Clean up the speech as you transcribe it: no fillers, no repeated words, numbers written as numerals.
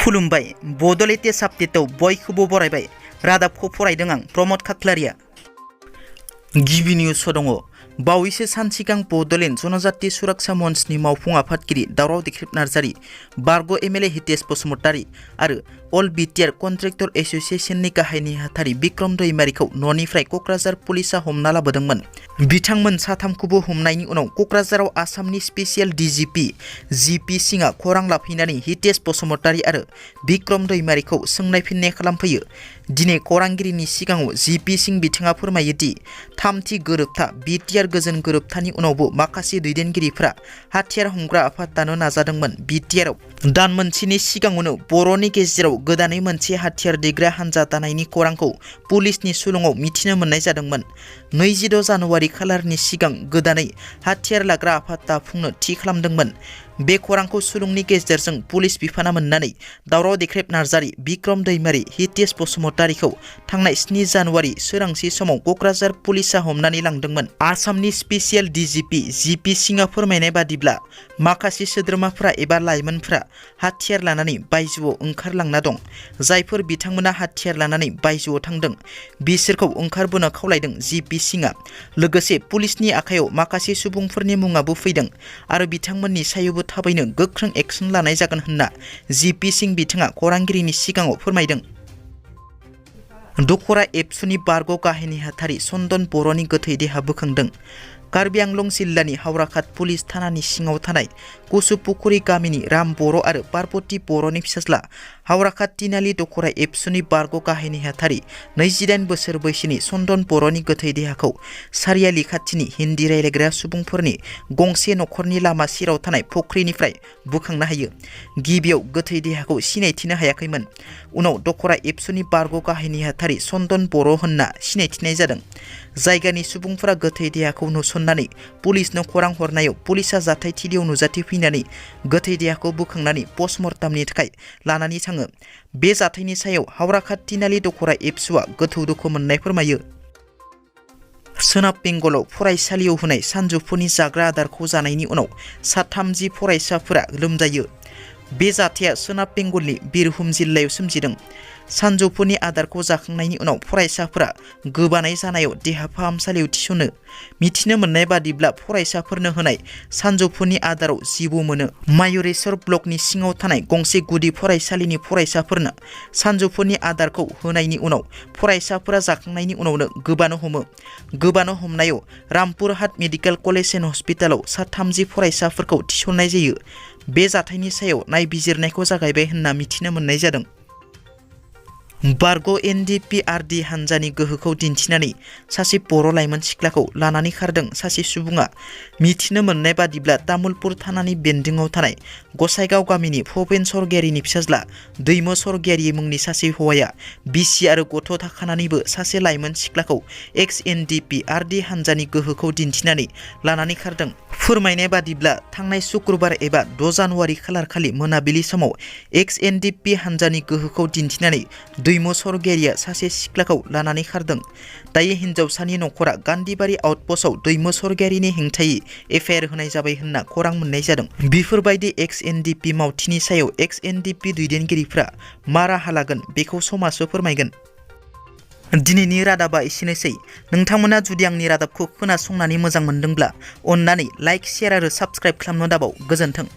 खुलुमबाय बड' लेटेस्ट आपडेटआव बयखौबो बरायबाय। रादाबखौ फरायदों आं प्रमद खाख्लारिया। गिबि निउसआव दङ। बावैसो सान सिगां बड'लेण्ड जनजाति सुरक्षा मन्चनि मावफुं आफादगिरि दावराव देख्रेब नार्जारि, बारग' एमएलए हितेश बसुमतारी आरो अल बिटिआर कन्ट्रेक्टर एसोसिएशननि गाहाय नेहाथारि बिक्रम दैमारिखौ न'निफ्राय क'क्राझार पुलिसा हमना लाबोदोंमोन। बिथांमोन साथामखौबो हमनायनि उनाव क'क्राझाराव आसामनि स्पेसियेल डिजिपि जिपि सिंआ खौरां लाफैनानै हितेश बसुमतारी आरो बिक्रम दैमारिखौ सोंनाय फिननाय खालामफैयो। दिनै खौरांगिरिनि सिगाङाव जिपि सिं बिथाङा फोरमायो दि थामथि गोरोबथा बिटिआर गोजोन गोरोबथानि उनावबो माखासे दैदेनगिरिफोरा हाथियार हमग्रा आफाद दानो नाजादोंमोन। बिटिआरआव दान मोनसेनि सिगाङावनो बर'नि गेजेराव गोदानै मोनसे हाथियार दैग्रा हान्जा दानायनि खौरांखौ पुलिसनि सुलुङाव मिथिनो मोननाय जादोंमोन। 26 जानुवारि खालारनि सिगां गोदानै हाथियार लाग्रा आफाद दाफुंनो थि खालामदोंमोन। बे खौरांखौ सुलुंनि गेजेरजों पुलिस बिफाना मोननानै दावराव देख्रेब नार्जारि, बिक्रम दैमारि, हितेश बसुमतारीखौ थांनाय 7 जानुवारि सोरांसि समाव क'क्राझार पुलिसा हमनानै लांदोंमोन। आसामनि स्पेसियेल डिजिपि जिपि सिंआ फोरमायनाय बादिब्ला माखासे सोद्रोमाफोरा एबा लाइमोनफोरा हाथियार लानानै बायजोआव ओंखारलांना दं। जायफोर बिथांमोना हाथियार लानानै बायजोआव थांदों बिसोरखौ ओंखारबोनो खावलायदों जिपि सिंआ। लोगोसे पुलिसनि आखायाव माखासे सुबुंफोरनि मुङाबो फैदों आरो बिथांमोननि सायावबो थाबैनो गोख्रों एक्सन लानाय जागोन होनना जिपि सिं बिथाङा खौरांगिरिनि सिगाङाव फोरमायदों। दखरा एबसुनि बारग' गाहाय नेहाथारि चन्दन बर'नि गोथै देहा बोखांदों। कार्बि आंलं जिल्लानि हावराखात पुलिस थानानि सिङाव थानाय कुसुपुखुरि गामिनि राम बर' आरो पार्बती बर'नि फिसाज्ला हावराखात तिनालि दखरा एबसुनि बारग' गाहाय नेहाथारि 28 बोसोर बैसोनि चन्दन बर'नि गोथै देहाखौ सारियालि खाथिनि हिन्दी रायज्लायग्रा सुबुंफोरनि गंसे न'खरनि लामा सेराव थानाय फख्रिनिफ्राय बोखांनो हायो। गिबियाव गोथै देहाखौ सिनायथिनो हायाखैमोन। उनाव दखरा एबसुनि बारग' गाहाय नेहाथारि चन्दन बर' होनना सिनायथिनाय जादों। जायगानि सुबुंफोरा गोथै देहाखौ नुसननानै पुलिसनो खौरां हरनायाव पुलिसा जाथायथिलियाव नुजाथिफैनानै गोथै देहाखौ बोखांनानै पस्टमर्टामनि थाखाय लानानै थाङो। बे जाथायनि सायाव हावराखात तिनालि दखरा एबसुआ गोथौ दुखु मोननाय फोरमायो। सोनाब बेंगलाव फरायसालियाव होनाय सानजौफुनि जाग्रा आदारखौ जानायनि उनाव 30 फरायसाफोरा लोमजायो। बे जाथाया सोनाब बेंगलनि बिरभुम जिल्लायाव सोमजिदों। सानजौफुनि आदारखौ जाखांनायनि उनाव फरायसाफोरा गोबानाय जानायाव देहा फाहामसालियाव थिसनो। मिथिनो मोननाय बादिब्ला फरायसाफोरनो होनाय सानजौफुनि आदाराव जिबौ मोनो। मायुरेश्वर ब्लकनि सिङाव थानाय गंसे गुदि फरायसालिनि फरायसाफोरनो सानजौफुनि आदारखौ होनायनि उनाव फरायसाफोरा जाखांनायनि उनावनो गोबानो हमो। गोबानो हमनायाव रामपुरहाट मेडिकेल कलेज एन्ड हस्पिटालाव 30 फरायसाफोरखौ थिसननाय जायो। बे जाथायनि सायाव नायबिजिरनायखौ जागायबाय होनना मिथिनो मोननाय जादों। बारग' एनडिपिआरडि हान्जानि गोहोखौ दिन्थिनानै सासे बर' लाइमोन सिख्लाखौ लानानै खारदों सासे सुबुङा। मिथिनो मोननाय बादिब्ला तामुलपुर थानानि बेन्दोंआव थानाय गसाइगाव गामिनि भबेन सरगियारिनि फिसाज्ला दैमु सरगियारि मुंनि सासे हौवाया बिसि आरो गथ' थाखानानैबो सासे लाइमोन सिख्लाखौ एक्स एनडिपिआरडि हान्जानि गोहोखौ दिन्थिनानै लानानै खारदों। फोरमायनाय बादिब्ला थांनाय शुक्रबार एबा 6 जानुवारि खालारखालि मोनाबिलि समाव एक्स एनडिपि हान्जानि गोहोखौ दिन्थिनानै दैमु सरगियारिया सासे सिख्लाखौ लानानै खारदों। दायो हिन्जावसानि न'खरा गान्धीबारि आउटपस्टआव दैमु सरगियारिनि हेंथायै एफआइआर होनाय जाबाय होनना खौरां मोननाय जादों। बेफोरबायदि एक्स एनडिपि मावथिनि सायाव एक्स एनडिपि दैदेनगिरिफ्रा मा राहा लागोन बेखौ समाजो फोरमायगोन। दिनैनि रादाबा एसेनोसै। नोंथांमोना जुदि आंनि रादाबखौ खोनासंनानै मोजां मोनदोंब्ला अन्नानै लाइक, शेयार आरो साबस्क्राइब खालामनो दाबाव। गोजोन्थों।